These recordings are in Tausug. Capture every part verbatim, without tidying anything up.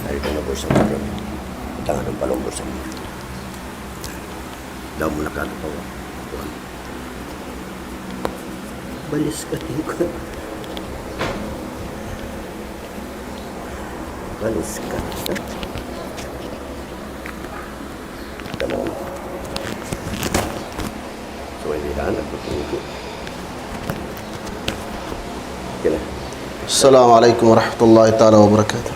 Ay, ito na po sa program. Tangan ng palong po sa mga. Damo na ka, ano pa ba? Kuwan. Balis ka, tingko. Balis ka. Tanong. So, hindi ka nagtutungko. Okay na. السلام عليكم ورحمة الله تعالى وبركاته.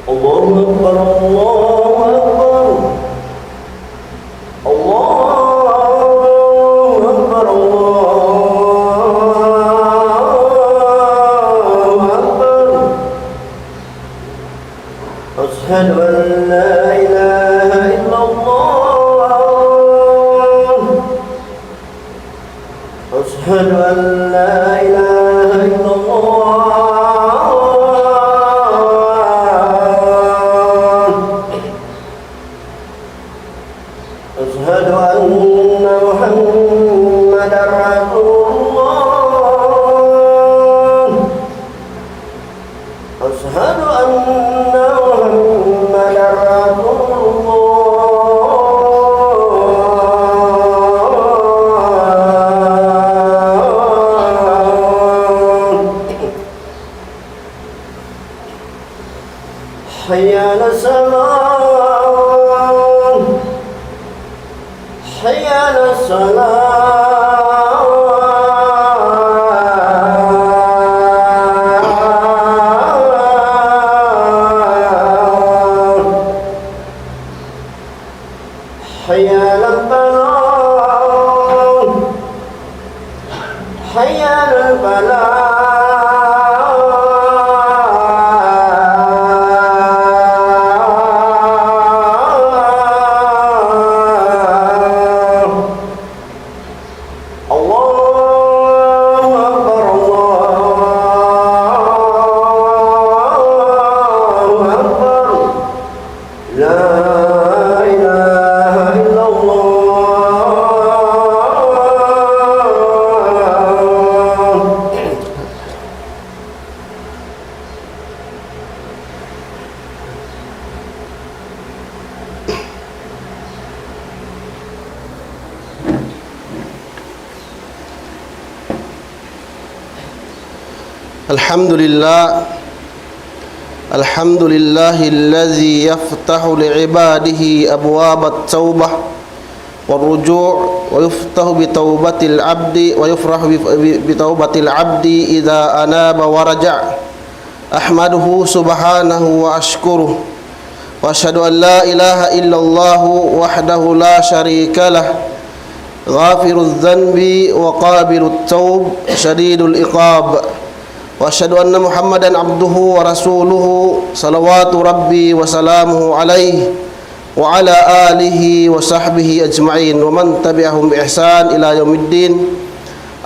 الله أكبر، الله أكبر. الله أكبر، الله أكبر. أشهد أن لا إله إلا الله. أشهد أن لا إله إلا الله. أشهد أن محمدا رسول الله. أشهد أن محمدا رسول الله. حي على الصلاة. حي على الصلاة. حي على الفلاح. حي على الفلاح. الله أكبر، الله أكبر. لا إله إلا الله. الحمد لله. الحمد لله الذي يفتح لعباده أبواب التوبة والرجوع، ويفتح بتوبة العبد، ويفرح بف-، ب-، بتوبة العبد إذا أناب ورجع. أحمده سبحانه وأشكره، وأشهد أن لا إله إلا الله وحده لا شريك له، غافر الذنب وقابل التوب شديد العقاب، وأشهد أن محمدا عبده ورسوله، صلوات ربي وسلامه عليه، وعلى آله وصحبه أجمعين ومن تبعهم بإحسان إلى يوم الدين.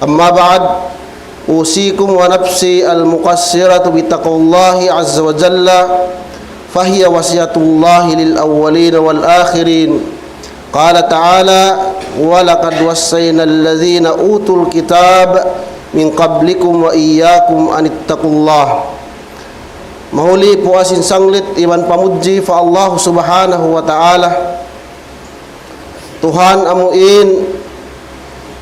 أما بعد، أوصيكم ونفسي المقصرة بتقوى الله عز وجل، فهي وصية الله للأولين والآخرين. قال تعالى: ولقد وصينا الذين أوتوا الكتاب من قبلكم وإياكم أن اتقوا الله. Mahuli puas in sanglit iban pamudji pa Allah Subhanahu wa Ta'ala. Tuhan amu in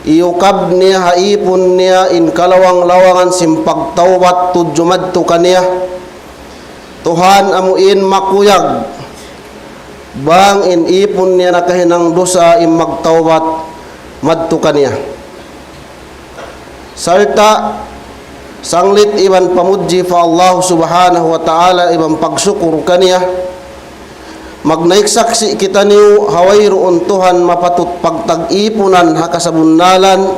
iyukab niya ha īpun niya in kalawang-lawangan sin pagtawbat tudju madtu kaniya. Tuhan amu in makuyag bang in īpun niya nakahinang dusa in magtawbat madtu kaniya. Sarta' Sanglit iban pamudji pa Allah Subhanahu wa Ta'ala iban pagsukur kaniya. Magnaik saksi' kitaniyu ha wayruun Tuhan mapatut pagtag-ipunan ha kasabunnalan,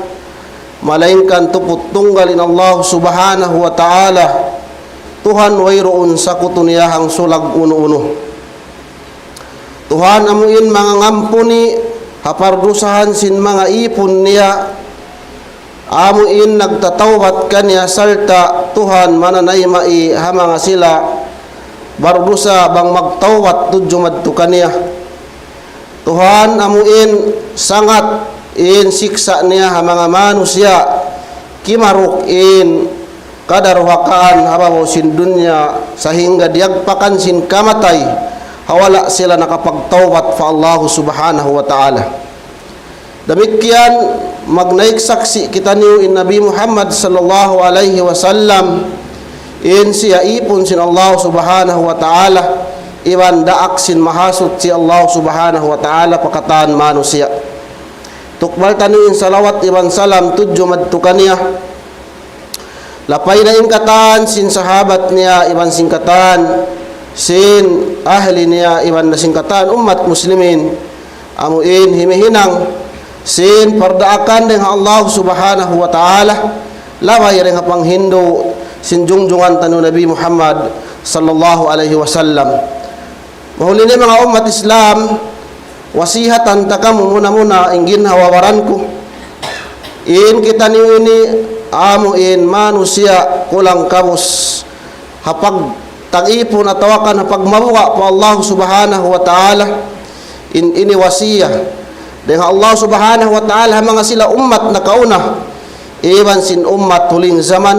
malaingkan tuput tunggal in Allah Subhanahu wa Ta'ala, Tuhan wayruun sakutu niya hangsulag unu-unu. Tuhan amu in mangangampuni ha pardusahan sin manga ipun niya, amu in nagtatawbat kaniya sarta' Tuhan mananayma'i ha manga sila bardusa bang magtawbat tudju madtu kaniya. Tuhan amu in sangat in siksa' niya ha manga manusiya' kimaruk in kadaruhakaan ha babaw sin dunya sahingga diyagpakan sin kamatay ha wala' sila nakapagtawbat pa Allah Subhanahu wa Ta'ala. Damikkiyan magnaik saksi' kitaniyu in Nabi Muhammad sallallahu alayhi wasallam in siya ipun sin Allah Subhanahu wa Ta'ala iban daak sin Mahasuchi Allah Subhanahu wa Ta'ala pa katan manusiya'. Tukbal taniyu in salawat iban salam tudju madtu kaniya. Lapay na in katan sin sahabat niya iban sin katan sin ahli niya iban na sin katan ummat muslimin. Amu in himihinang sin pardaakan dayn ha Allah Subhanahu wa Ta'ala, labay dayn ha panghindu' sin jungjungan taniyu Nabi Muhammad sallallahu alayhi wasallam. Mahuli ini manga ummat Islam, wasihatan ta kamu muna-muna in ginhawa-baran ku. In kitaniyu ini amu in manusiya' kulang kabus ha pagtag-ipun atawa kan ha pagmabuga' pa Allah Subhanahu wa Ta'ala. In ini wasiya dayn ha Allah Subhanahu wa Ta'ala ha manga sila ummat nakauna iban sin ummat huling jaman,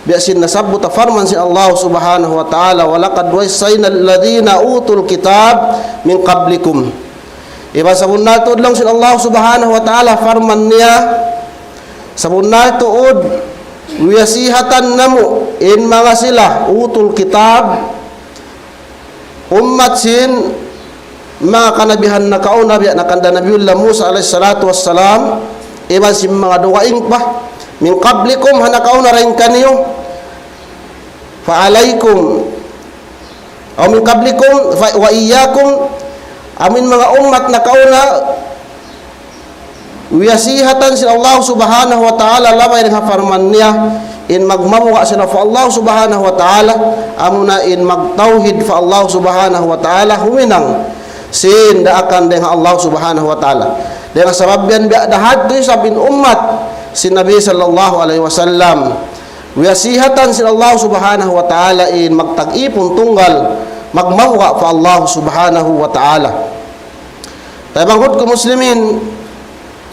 biya' sin nasabbut ha parman sin Allah Subhanahu wa Ta'ala, وَلَقَدْ وَصَّيْنَا الَّذِينَ أُوتُوا الْكِتَابَ مِنْ قَبْلِكُمْ. Iban sabunnal tuud laung sin Allah Subhanahu wa Ta'ala parman niya, sabunnal tuud wiyasihatan namu' in manga sila utul kitab, ummat sin manga kanabihan nakauna, biya' na kanda Nabiullah Musa alayhi salatu wassalam, iban sin manga dugaing pa, مِنْ قَبْلِكُمْ, ha nakauna dayn kaniyu, فَعَلَيْكُمْ, أَوْ مِنْ قَبْلِكُمْ, فَ-, وَإِيَّاكُمْ, amu in manga ummat nakauna, wiyasihatan sin Allah Subhanahu wa Ta'ala, labay dayn ha parman niya, in magmabuga' sila pa Allah Subhanahu wa Ta'ala, amuna in magtawhid pa Allah Subhanahu wa Ta'ala, huminang sin daakan dayn ha Allah Subhanahu wa Ta'ala. Dayn ha sabab yan biya' da hadtu isab in ummat sin Nabi sallallahu alayhi wasallam. Wiyasihatan sin Allah Subhanahu wa Ta'ala in magtag-ipun tunggal, magmabuga' pa Allah Subhanahu wa Ta'ala. Taymanghud ku muslimin,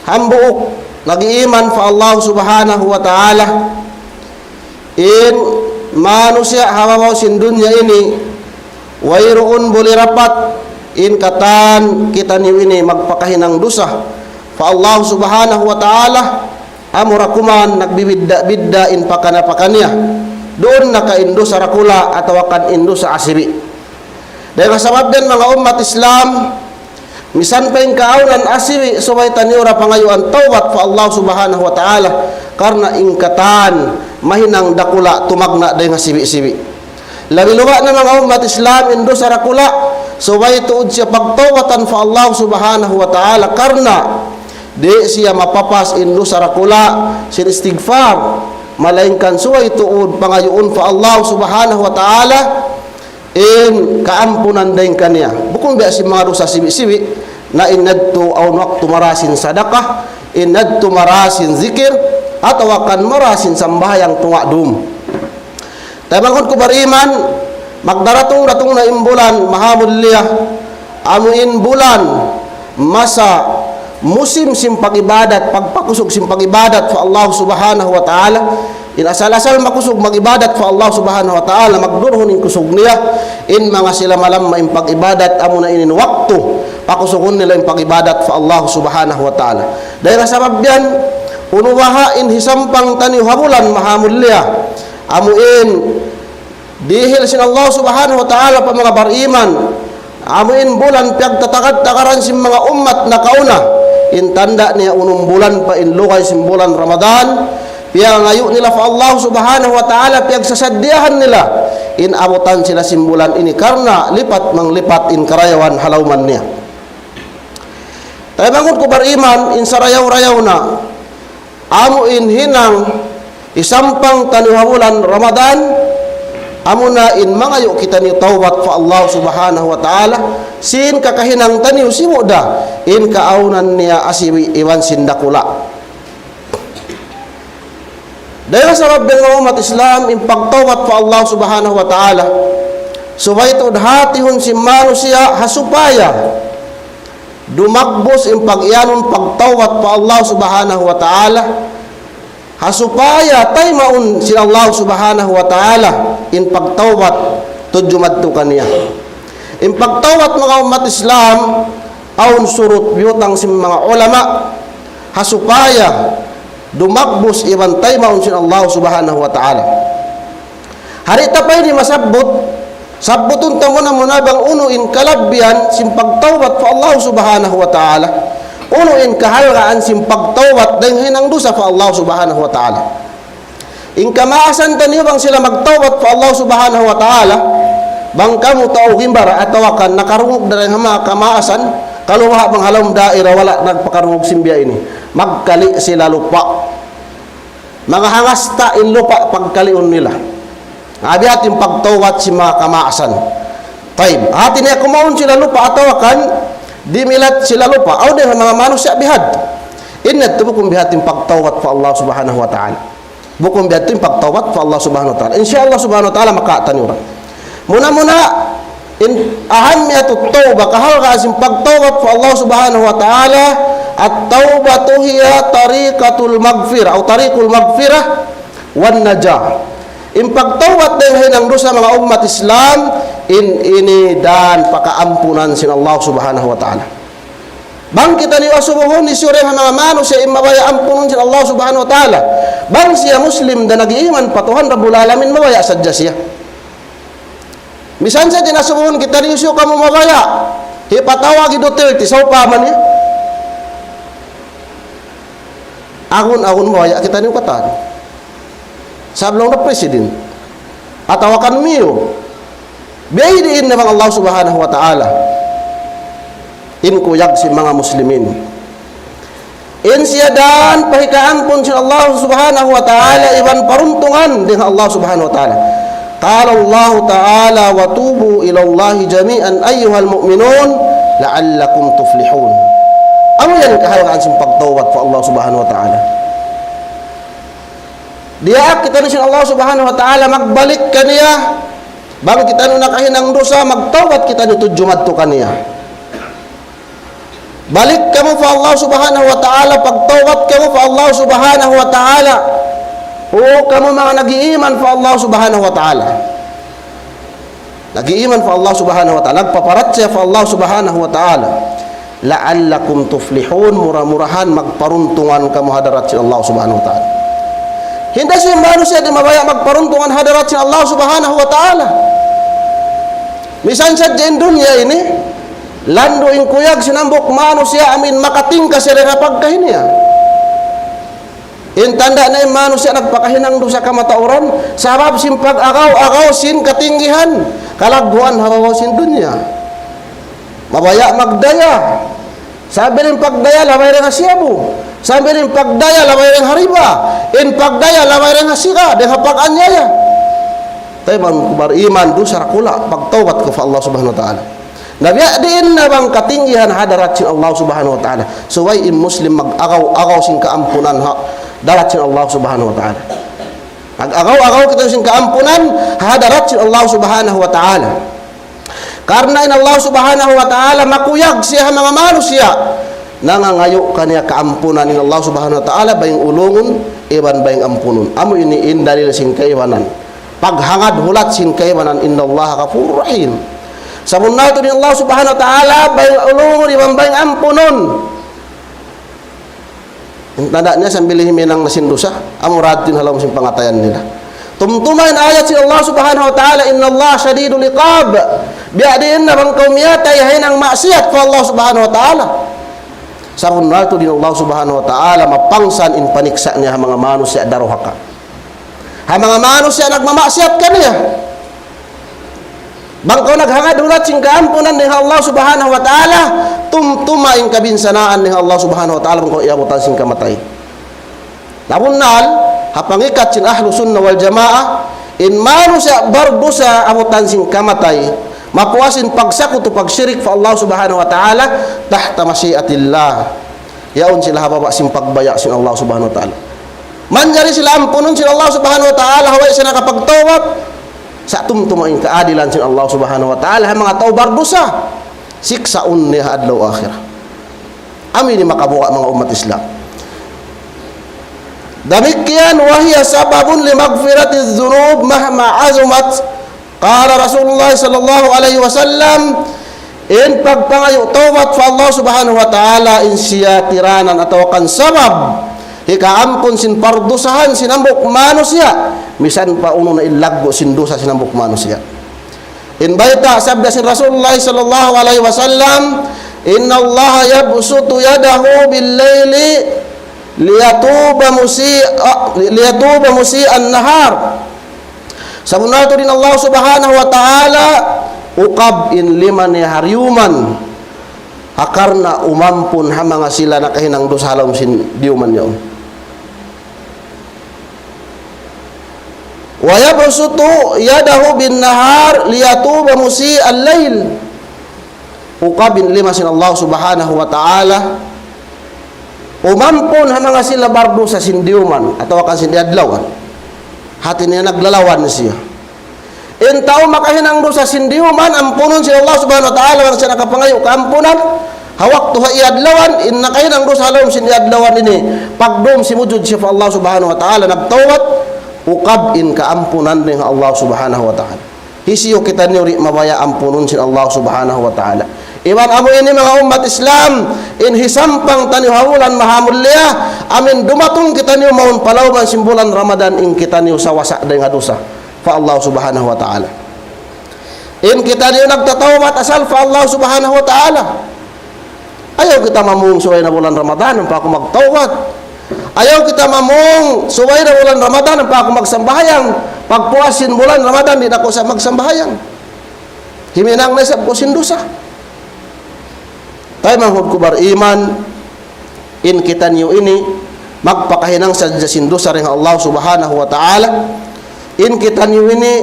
hambuuk nag-iiman pa Allah Subhanahu wa Ta'ala, in manusiya' ha babaw sin dunya ini, wayruun buli rapat in katan kitaniyu ini magpakahinang dusa pa Allah Subhanahu wa Ta'ala, amura kuman nagbibidda'-bidda' in pakana-pakaniya. Duun na ka in dusa dakula' atawa kan in dusa asibi'. Dayn ha sabab yan manga ummat Islam, misan pa in kaawnan asibi', subay taniyu da pangayuan tawbat pa Allah Subhanahu wa Ta'ala, karna' in katan mahinang dakula' tumagna' dayn ha sibi'-sibi'. Labi-labi na manga ummat Islam in dusa dakula', subay tuud siya pagtawbatan pa Allah Subhanahu wa Ta'ala, karna' di' siya mapapas in dusa dakula' sin istighfar, malaingkan subay tuud pangayuun pa Allah Subhanahu wa Ta'ala in kaampunan dayn kaniya. Bukun biya' sin manga dusa sibi'-sibi', na in yadtu awn waktu mara sin sadaka, in yadtu mara sin zikir, atawa kan mara sin sambahayang tunga' dum. Taymanghud ku bariman, magdaratung-datung na in bulan mahamulliya, amu in bulan masa musim sin pag-ibadat, pagpakusug sin pag-ibadat pa Allah Subhanahu wa Ta'ala. In asal-asal makusug mag-ibadat pa Allah Subhanahu wa Ta'ala, magdurhun in kusug niya, in manga sila malamma in pag-ibadat, amuna in waktu pakusugun nila in pag-ibadat pa Allah Subhanahu wa Ta'ala. Dayn ha sabab yan, unu baha' in hisampang taniyu ha bulan mahamulliya, amu in dihil sin Allah Subhanahu wa Ta'ala pa manga bariman, amu in bulan piyagtatagad-tagaran sin manga ummat nakauna, in tanda' niya unum bulan pa in lugay sin bulan Ramadan, piyangayu' nila pa Allah Subhanahu wa Ta'ala, piyagsasaddiyahan nila in abutan sila sin bulan ini karna' lipat manglipat in karayawan ha lawman niya. Taymanghud ku bariman, in sarayaw-rayaw na, amu in hinang hisampang taniyu ha bulan Ramadan, amuna in mangayu' kitaniyu tawbat pa Allah Subhanahu wa Ta'ala, sin kakahinang taniyu sibu' da, in kaawnan niya asibi' iban sin dakula'. Dayn ha sabab yan, manga ummat Islam, in pagtawbat pa Allah Subhanahu wa Ta'ala, subay tuud hatihun sin manusiya' ha supaya dumagbus in pag-iyanun pagtawbat pa Allah Subhanahu wa Ta'ala, ha supaya taymaun sin Allah Subhanahu wa Ta'ala in pagtawbat tudju madtu kaniya. In pagtawbat, manga ummat Islam, awn surut biyutang sin manga ulama, ha supaya dumagbus iban taymaun sin Allah Subhanahu wa Ta'ala. Hari ta pa ini masabbut, sabbutun ta muna-muna bang unu in kalabbihan sin pagtawbat pa Allah Subhanahu wa Ta'ala. Unu in kahalgaan sin pagtawbat dayn ha hinang dusa pa Allah Subhanahu wa Ta'ala. In kamaasan taniyu bang sila magtawbat pa Allah Subhanahu wa Ta'ala, bang kamu tau gimbara atawa kan nakarungug da dayn ha manga kamaasan, kalu baha' bang ha lawm daira wala' nagpakarungug sin biya' ini. Magkali' sila lupa'. Manga hangasta in lupa' pagkaliun nila. Biya' ha yan in pagtawbat sin manga kamaasan. Tayyib. Hati niya kumaun sila lupa' atawa kan dimilat sila lupa'. Awn da manga manusiya' biya' hādtu. In yadtu bukun biya' ha yan in pagtawbat pa Allah Subhanahu wa Ta'ala. Bukun biya' ha yan in pagtawbat pa Allah Subhanahu wa Ta'ala. Insya Allah Subhanahu wa Ta'ala makawa' taniyu ra. Muna-muna, in ahamiyatut tawbah, kahalgaan sin pagtawbat pa Allah Subhanahu wa Ta'ala, التوبة هي طريقة المغفرة أو طريق المغفرة والنجاة. In pagtawbat dayn ha hinang dusa, manga ummat Islam, in ini dān pa kaampunan sin Allah Subhanahu wa Ta'ala. Bang kitaniyu asubuhun, hisiyu dayn ha manga manusiya' in mabaya' ampunun sin Allah Subhanahu wa Ta'ala? Bang siya Muslim da nag-iiman pa Tuhan Rabbul Alamin, mabaya' sadja siya. Misan sadja in asubuhun kitaniyu, hisiyu kamu mabaya' hipatawag hi Duterte, sawpama niya. Agun-agun mabaya' kitaniyu katan. Sabab laung na president. Atawa kan mayor. Biya' diin na bang Allah Subhanahu wa Ta'ala in kuyag sin manga Muslimin. In siya dān pa hikaampun sin Allah Subhanahu wa Ta'ala iban paruntungan dayn ha Allah Subhanahu wa Ta'ala. قال الله تعالى: وتوبوا إلى الله جميعا أيها المؤمنون لعلكم تفلحون. Amu yan kahalgaan sin pagtawbat pa Allah Subhanahu wa Ta'ala. Diyaak kitaniyu sin Allah Subhanahu wa Ta'ala magbalik kaniya. Bang kitaniyu nakahinang dusa, magtawbat kitaniyu tudju madtu kaniya. Balik kamu pa Allah Subhanahu wa Ta'ala, pagtawbat kamu pa Allah Subhanahu wa Ta'ala. O kamu manga nag-iiman pa Allah Subhanahu wa Ta'ala. Nag-iiman pa Allah Subhanahu wa Ta'ala, nagpaparachaya pa Allah Subhanahu wa Ta'ala. لعلكم تفلحون, mura-murahan magparuntungan kamu ha hadarat sin Allah Subhanahu wa Ta'ala. Hinda siya manusiya' di' mabaya' magparuntungan ha hadarat sin Allah Subhanahu wa Ta'ala. Misan sadja in dunya ini, landu' in kuyag sin hambuuk manusiya' amu in makatingka siya dayn ha pagkahi niya. In tanda' na in manusiya' nagpakahinang dusa kamatauran, sabab sin pag-agaw-agaw sin katinggihan, kalagguan ha babaw sin dunya. Mabaya' magdaya. Sambil in pagdaya, labay dayn ha siyabu. Sambil in pagdaya, labay dayn ha riba. In pagdaya, labay dayn ha sika, dayn ha pag-anyaya. Tayyib, bang ku bariman, dusa dakula', pagtawbat kaw pa Allah Subhanahu wa Ta'ala. Na biya' diin na bang katinggihan ha hadarat sin Allah Subhanahu wa Ta'ala. Subay in Muslim mag-agaw-agaw sin kaampunan ha hadarat sin Allah Subhanahu wa Ta'ala. Mag-agaw-agaw kita sin kaampunan ha hadarat sin Allah Subhanahu wa Ta'ala. Karna' in Allah Subhanahu wa Ta'ala makuyag siya ha manga manusiya' nangangayu' kaniya kaampunan. In Allah Subhanahu wa Ta'ala baying ulungun iban baying ampunun. Amu ini in dalil sin kaibanan. Paghangad hulat sin kaibanan, إن الله غفور رحيم. Sabunnal tuud in Allah Subhanahu wa Ta'ala baying ulungun iban baying ampunun. In tanda' niya sambil himinang na sin dusa, amu ra yadtu in ha lawm sin pangatayan nila. Tumtuma in ayat sin Allah Subhanahu wa Ta'ala, إن الله شديد العقاب. Biya' diin na bang kaw miyatay ha hinang maksiyat pa Allah Subhanahu wa Ta'ala. Sabunnal tuud in Allah Subhanahu wa Ta'ala mapangsan in paniksa' niya ha manga manusiya' daruhaka. Ha manga manusiya' nagmamaksiyat kaniya. Bang kaw naghangad-hulat sin kaampunan dayn ha Allah Subhanahu wa Ta'ala, tumtuma in kabinsanaan dayn ha Allah Subhanahu wa Ta'ala bang kaw iyabutan sin kamatay. Sabunnal, ha pangikat sin Ahlu Sunnah wal Jamaah, in manusiya' bardusa abutan sin kamatay, mapuas in pagsakutu, pagshirik pa Allah Subhanahu wa Ta'ala, تحت مشيئة الله. Yaun sila ha baba' sin pagbaya' sin Allah Subhanahu wa Ta'ala. Manjari sila ampunun sin Allah Subhanahu wa Ta'ala, ha way sila nakapagtawbat, sa' tumtuma in kaadilan sin Allah Subhanahu wa Ta'ala, ha manga tau bardusa, siksaun niya ha adlaw akhirat. Amu ini makabuga' manga ummat Islam. Damikkiyan, وهي سبب لمغفرة الذنوب مهما عظمت. قال رسول الله صلى الله عليه وسلم, in pagpangayu' tawbat pa Allah Subhanahu wa Ta'ala, in siya tiranan atawa kan sabab hikaampun sin pardusahan sin hambuuk manusiya', misan pa unu na in laggu' sin dusa sin hambuuk manusiya'. In bayta', sabda sin Rasulullah sallallahu alayhi wasallam, إن الله يبسط يده بالليل ليتوب مسيء، ليتوب مسيء النهار. Sabunnal tuud in Allah Subhanahu wa Ta'ala, ukab in lima niya ha diyuman, ha karna' umampun ha manga sila nakahinang dusa ha lawm sin diyuman yaun. ويبسط يده بالنهار ليتوب مسيء الليل. Ukab in lima sin Allah Subhanahu wa Ta'ala, umampun ha manga sila bardusa sin diyuman, atawa kan sin adlawan. Hati niya naglalawan siya. In tau makahinang dusa sin diyuman, ampunun sin Allah Subhanahu wa Ta'ala, bang siya nakapangayu' kaampunan, ha waktu ha adlawan, in nakahinang dusa ha lawm sin adlawan ini, pagdum simujud siya pa Allah Subhanahu wa Ta'ala, nagtawbat, ukab in kaampunan dayn ha Allah Subhanahu wa Ta'ala. Hisiyu kitaniyu di' mabaya' ampunun sin Allah Subhanahu wa Ta'ala. Iban amu ini manga ummat Islam, in hisampang taniyu ha bulan mahamulliya, amu in dumatung kitaniyu mawn pa lawm sin bulan Ramadan, in kitaniyu sawasa dayn ha dusa pa Allah Subhanahu wa Ta'ala. In kitaniyu nagtatawbat asal pa Allah Subhanahu wa Ta'ala. Ayaw kita mamung subay na bulan Ramadan, ampa aku magtawbat. Ayaw kita mamung subay na bulan Ramadan, ampa aku magsambahayang. Pagpuas sin bulan Ramadan, di' na aku sa magsambahayang. Himinang na isab ku sin dusa. Taymanghud ku bariman, in kitaniyu ini, magpakahinang sadja sin dusa dayn ha Allah Subhanahu wa Ta'ala. In kitaniyu ini,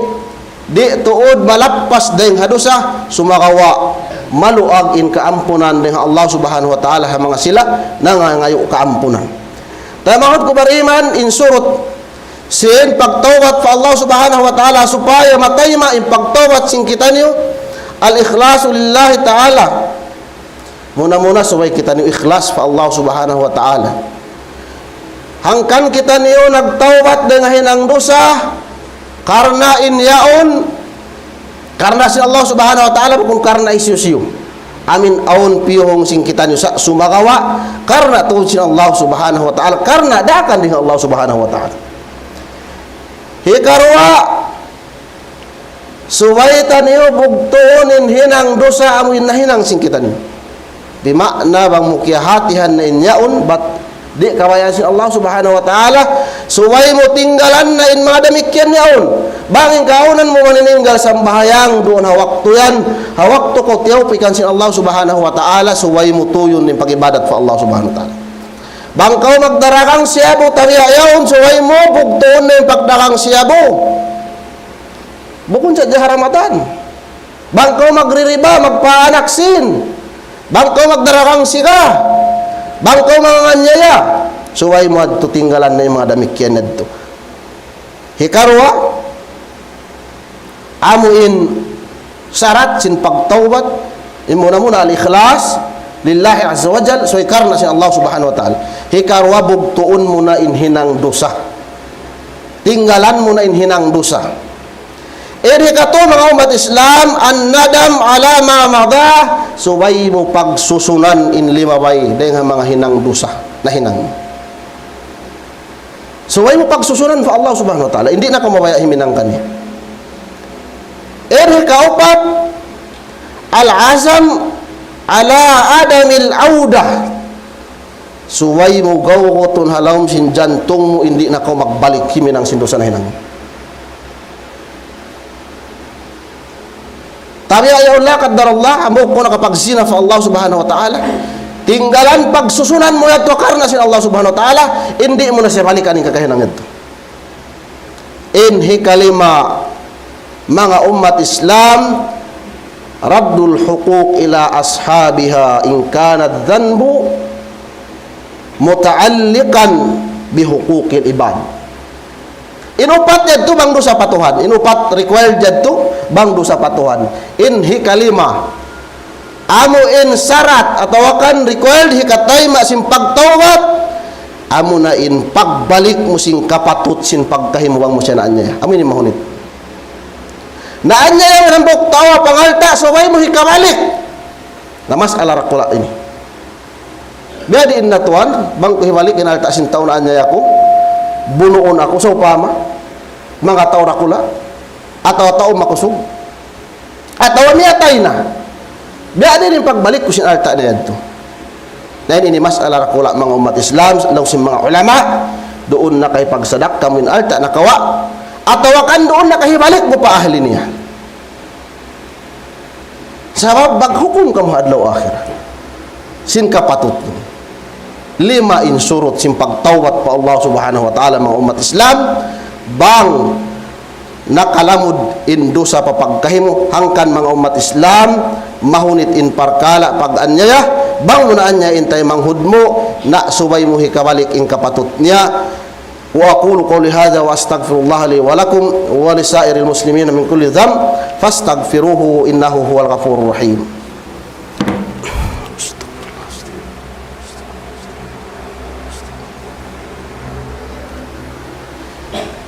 di' tuud malappas dayn ha dusa, sumagawa' maluag in kaampunan dayn ha Allah Subhanahu wa Ta'ala ha manga sila nangangayu' kaampunan. Taymanghud ku bariman, in surut sin pagtawbat pa Allah Subhanahu wa Ta'ala supaya matayma' in pagtawbat sin kitaniyu, الإخلاص لله تعالى. Muna-muna subay kitaniyu ikhlas pa Allah Subhanahu wa Ta'ala. Hangkan kitaniyu nagtawbat dayn ha hinang dusa, karna' in yaun, karna' sin Allah Subhanahu wa Ta'ala, bukun karna' hisiyu-siyu. Amu in awn piyuhung sin kitaniyu sa' sumagawa', karna' tuud sin Allah Subhanahu wa Ta'ala, karna' daakan dayn ha Allah Subhanahu wa Ta'ala. Hikaruwa, subay taniyu bugtuun in hinang dusa amu in nahinang sin kitaniyu. Di' maana bang mu kiyahatihan na in yaun, bat di' kabayaan sin Allah Subhanahu wa Ta'ala, subay mu tinggalan na in manga damikkiyan yaun. Bang in kaawnan mu manininggal sambahayang duun ha waktu yan, ha waktu kaw tiyawpikan sin Allah Subhanahu wa Ta'ala, subay mu tuyun in pag-ibadat pa Allah Subhanahu wa Ta'ala. Bang kaw magdaragang siyabu, tariya yaun, subay mu bugtuun na in pagdaragang siyabu. Bukun sadja ha Ramadan. Bang kaw magririba, magpaanak sin. Bang kaw magdaragang siga. Bang kaw manganganiyaya. Subay mu adtu tinggalan na in manga damikkiyan adtu. Hikaruwa, amu in sarat sin pagtawbat, in muna-muna al-ikhlas lillahi azza wa jal, subay karna' sin Allah Subhanahu wa Ta'ala. Hikaruwa, bugtuun mu na in hinang dusa. Tinggalan mu na in hinang dusa. In hikatu, manga ummat Islam, الندم على ما مضى, subay mu pagsusunan in limabay dayn ha manga hinang dusa nahinang. Subay mu pagsusunan pa Allah Subhanahu wa Ta'ala. Di' na kaw mabaya' himinang kaniya. In hikaupat, العزم على عدم العودة. Subay mu gawgutun ha lawm sin jantung mu, in di' na kaw magbalik himinang sin dusa nahinang. Tabiya' ya Allah, qaddar Allah, hambuuk kaw nakapagsina pa Allah Subhanahu wa Ta'ala. Tinggalan pagsusunan mu yadtu karna' sin Allah Subhanahu wa Ta'ala, in di' mu na siya balikan in kakahinang yadtu. In hikalima, manga ummat Islam, رد الحقوق إلى أصحابها إن كان الذنب متعلقا بحقوق العباد. In upat yadtu bang dusa pa Tuhan. In upat required yadtu bang dusa pa Tuhan. In hikalima, amu in sarat atawa kan required hikatayma' sin pagtawbat, amu na in pagbalik mu sin kapatut sin pagkahi mu bang mu siya naanyaya. Amu ini mahunit. Naanyaya mu in hambuuk tau pangalta', subay mu hikabalik. Na mas'ala dakula' ini. Biya' diin na tuwan, bang ku hibalik in alta' sin tau naanyaya ku, bunuun aku, sawpama, manga tau dakula', atawa tau makusug, atawa miyatay na. Biya' diin in pagbalik ku sin alta' niya yadtu. Na ini, ini mas'ala dakula', manga ummat Islam, laung sin manga ulama, duun na kay pagsadakka mu in alta' nakawa', atawa kan duun na kay hibalik mu pa ahli niya. Sabab maghukum kamu ha adlaw akhirat sin kapatut mu. Lima in surut sin pagtawbat pa Allah Subhanahu wa Ta'ala, manga ummat Islam, bang nakalamud in dusa pa pagkahi mu. Hangkan, manga ummat Islam, mahunit in parkala' pag-anyaya, bang mu naanyaya in taymanghud mu, na subay mu hikabalik in kapatut niya. وأقول قولي هذا وأستغفر الله لي ولكم ولسائر المسلمين من كل ذنب فاستغفروه إنه هو الغفور الرحيم.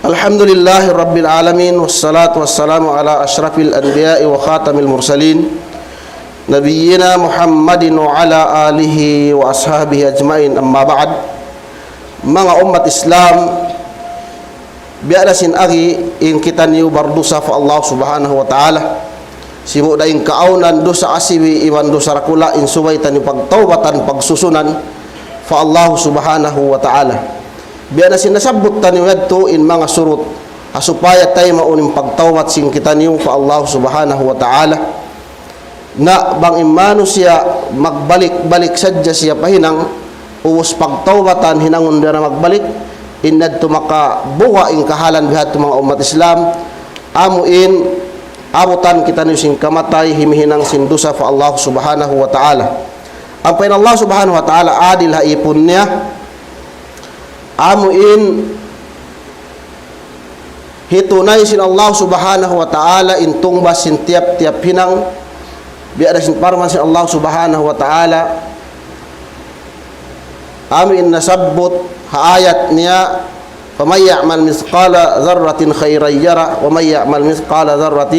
الحمد لله رب العالمين، والصلاة والسلام على أشرف الأنبياء وخاتم المرسلين، نبينا محمد وعلى آله وأصحابه أجمعين، أما بعد. Manga ummat Islam, biya' da sin agi in kitaniyu bardusa pa Allah Subhanahu wa Ta'ala. Sibu' da in kaawnan dusa asibi' iban dusa dakula' in subay taniyu pagtawbatan, pagsusunan pa Allah Subhanahu wa Ta'ala. Biya' da sin nasabbut taniyu yadtu in manga surut, ha supaya taymaun in pagtawbat sin kitaniyu pa Allah Subhanahu wa Ta'ala. Na bang in manusiya' magbalik-balik sadja siya pa hinang, ubus pagtawbatan hinangun da na magbalik, in yadtu makabuga' in kahalan biya' hadtu, manga ummat Islam, amu in abutan kitaniyu sin kamatay, himihinang sin dusa pa Allah Subhanahu wa Ta'ala. Ampa in Allah Subhanahu wa Ta'ala adil ha ipun niya, amu in hitunay sin Allah Subhanahu wa Ta'ala in tungbas sin tiyap-tiyap hinang. Biya' da sin parman sin Allah Subhanahu wa Ta'ala, amu in nasabbut ha ayat niya, فمن يعمل مثقال ذرة خيرا يره ومن يعمل مثقال ذرة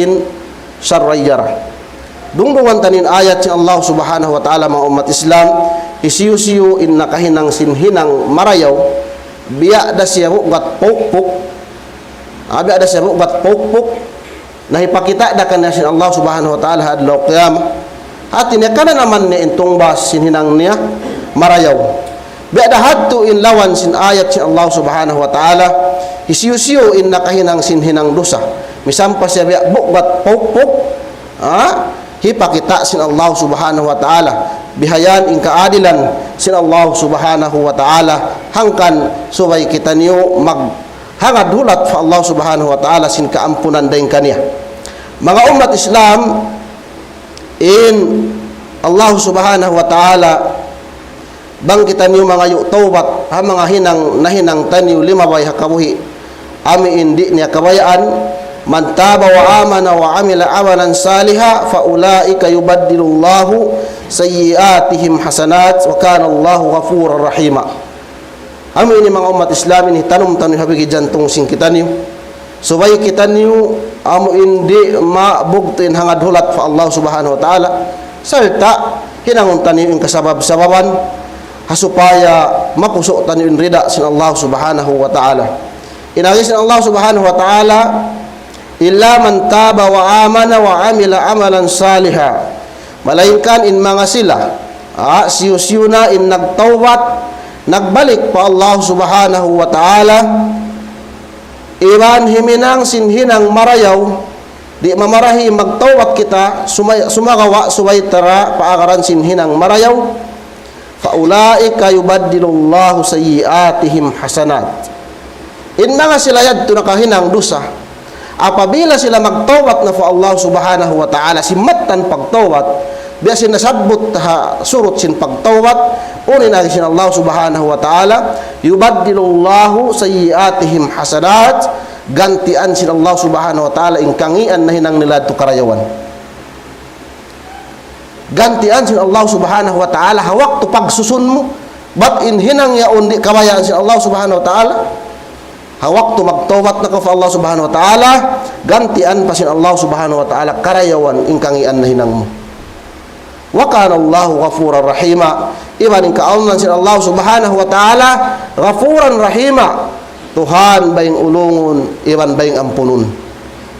شرا يره. Dungdungan taniyu in ayat sin Allah Subhanahu wa Ta'ala, manga ummat Islam, hisiyu-siyu in nakahinang sin hinang marayaw, biya' da siya bugat pukpuk, ah, biya' da siya bugat pukpuk, na hipakita' da kaniya sin Allah Subhanahu wa Ta'ala ha adlaw qiyamah. Hati niya kananaman niya in tungbas sin hinang niya marayaw. Biya' da hadtu in lawan sin ayat sin Allah Subhanahu wa Ta'ala, hisiyu-siyu in nakahinang sin hinang dusa, misan pa siya biya' bugat pukpuk, ha? Hipakita' sin Allah Subhanahu wa Ta'ala. Bihayan in kaadilan sin Allah Subhanahu wa Ta'ala. Hangkan subay kitaniyu maghangad hulat pa Allah Subhanahu wa Ta'ala sin kaampunan dayn kaniya. Manga ummat Islam, in Allah Subhanahu wa Ta'ala, bang kitaniyu mangayu' tawbat ha manga hinang nahinang taniyu limabay ha kabuhi', amu in di' niya kabayaan, من تاب وآمن وعمل عملا صالحا فأولئك يبدل الله سيئاتهم حسنات وكان الله غفورا رحيما. Amu ini, manga ummat Islam, ini tanum-tanum ha bigi jantung sin kitaniyu. Subay kitaniyu amu in di' mabugtu' in hangad hulat pa Allah Subhanahu wa Ta'ala. Sarta' hinangun taniyu in kasabab-sababan ha supaya makusu' taniyu in rida sin Allah Subhanahu wa Ta'ala. In agi sin Allah Subhanahu wa Ta'ala, إلا من تاب وآمن وعمل عملا صالحا. Malaingkan in manga sila, ah, siyu-siyu na in nagtawbat, nagbalik pa Allah Subhanahu wa Ta'ala, iban himinang sin hinang marayaw, di' mamarahi magtawbat kita, sumay-, sumagawa' subay ta ra paagaran sin hinang marayaw. فأولئك يبدل الله سيئاتهم حسنات. In manga sila yadtu nakahinang dusa, apabila sila magtawbat na pa Allah Subhanahu wa Ta'ala, sin mattan pagtawbat, biya' sin nasabbut ha surut sin pagtawbat, unu in agi sin Allah Subhanahu wa Ta'ala, يبدل الله سيئاتهم حسنات, gantian sin Allah Subhanahu wa Ta'ala in kangīan nahinang nila yadtu karayawan. Gantian sin Allah Subhanahu wa Ta'ala ha waktu pagsusun mu, bat in hinang yaun di' kabayaan sin Allah Subhanahu wa Ta'ala. Ha waktu magtawbat na kaw pa Allah Subhanahu wa Ta'ala, gantian pa sin Allah Subhanahu wa Ta'ala karayawan in kangīan nahinang mu. وكان الله غفورا رحيما. Iban in kaawnan sin Allah Subhanahu wa Ta'ala, غفورا رحيما. Tuhan bayng ulungun, iban bayng ampunun.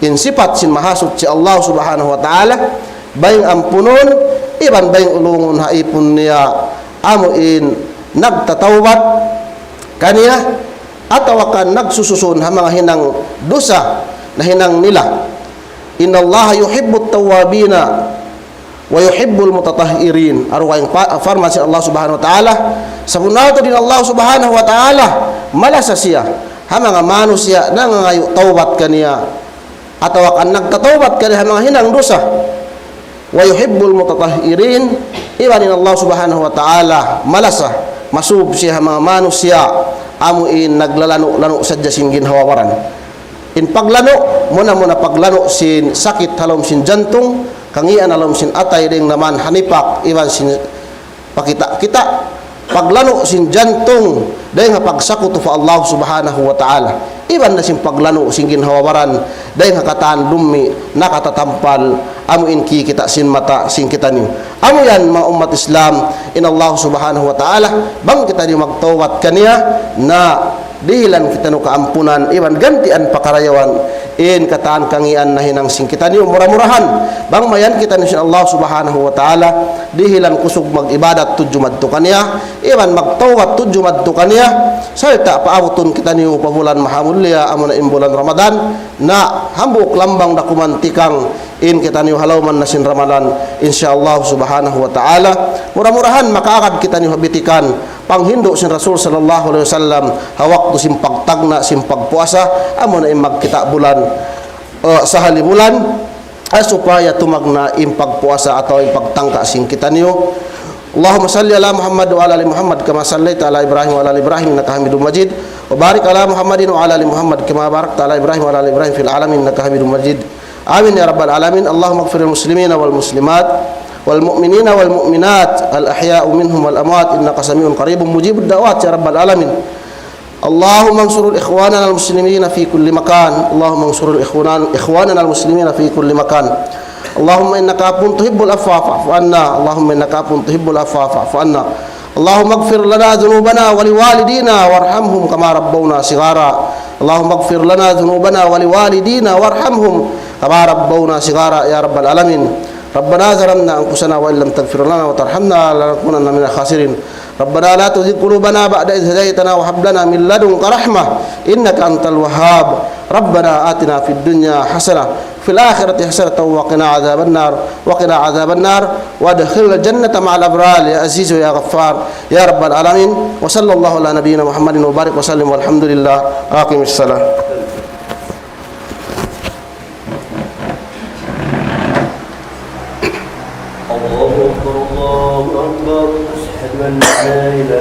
In sipat sin Mahasuchi Allah Subhanahu wa Ta'ala, bayng ampunun, iban bayng ulungun ha ipun niya, amu in nagtatawbat kaniya, atawa kan nagsususun ha manga hinang dusa nahinang nila. إن الله يحب التوابين ويحب المتطهرين. Aru kayng pa-, parman sin Allah Subhanahu wa Ta'ala, sabunnal tuud in Allah Subhanahu wa Ta'ala, malasa siya ha manga manusiya' nangangayu' tawbat kaniya, atawa kan nagtatawbat kaniya ha manga hinang dusa. ويحب المتطهرين, iban in Allah Subhanahu wa Ta'ala, malasa, masub siya ha manga manusiya', amu in naglalanu'-lanu' sadja sin ginhawa-baran. In paglanu', muna-muna paglanu' sin sakit ha lawm sin jantung, kangīan ha lawm sin atay dayng naman ha nipak, iban sin pakita'-kita', paglanu' sin jantung, dayng ha pagsakutu pa Allah Subhanahu wa Ta'ala. Iban na sin paglanu' sin ginhawa-baran, dayng ha katan lummi' nakatatampal, amu in kikita' sin mata sin kitaniyu. Amu yan, manga ummat Islam, in Allah Subhanahu wa Ta'ala, bang kitaniyu magtawbat kaniya, na dihilan kitaniyu kaampunan, iban gantian pa karayawan in katan kangīan nahinang sin kitaniyu. Mura-murahan, bang mayan kitaniyu sin Allah Subhanahu wa Ta'ala, dihilan kusug mag-ibadat tudju madtu kaniya, iban magtawbat tudju madtu kaniya, sarta' paabutun kitaniyu pa bulan mahamulliya, amuna in bulan Ramadan, na hambuuk lambang da kuman tikang in kitaniyu ha lawm na sin Ramadan, insya Allah Subhanahu wa Ta'ala. Mura-murahan makaagad kitaniyu ha bitikan panghindu' sin Rasul sallallahu alayhi wasallam ha waktu sin pagtagna' sin pagpuasa, amuna in magkita' bulan, uh, sahali bulan, ah, supaya tumagna' in pagpuasa atawa in pagtangka' sin kitaniyu. اللهم صل على محمد وعلى آل محمد كما صليت على إبراهيم وعلى آل إبراهيم إنك حميد مجيد، وبارك على محمد وعلى آل محمد كما باركت على إبراهيم وعلى آل إبراهيم في العالمين إنك حميد مجيد. آمين يا رب العالمين. اللهم اغفر للمسلمين والمسلمات والمؤمنين والمؤمنات الأحياء منهم والأموات إنك سميع قريب مجيب الدعوات يا رب العالمين. اللهم انصر إخواننا المسلمين في كل مكان. اللهم انصر الإخوان-، إخواننا المسلمين في كل مكان. اللهم إنك عفو تحب العفو فاعف عنا. اللهم إنك عفو تحب العفو فاعف عنا. اللهم اغفر لنا ذنوبنا ولوالدينا وارحمهم كما ربونا صغارا. اللهم اغفر لنا ذنوبنا ولوالدينا وارحمهم كما ربونا صغارا يا رب العالمين. ربنا ظلمنا أنفسنا وإن لم تغفر لنا وترحمنا لنكونن من الخاسرين. ربنا لا تزغ قلوبنا بعد إذ هديتنا وهب لنا من لدنك رحمة إنك أنت الوهاب. ربنا آتنا في الدنيا حسنة وفي الآخرة حسنة وقنا عذاب النار، وقنا عذاب النار، وأدخلنا الجنة مع الأبرار يا عزيز يا غفار يا رب العالمين. وصلى الله على نبينا محمد وبارك وسلم والحمد لله. أقم الصلاة. الله أكبر، الله أكبر. أشهد أن لا إله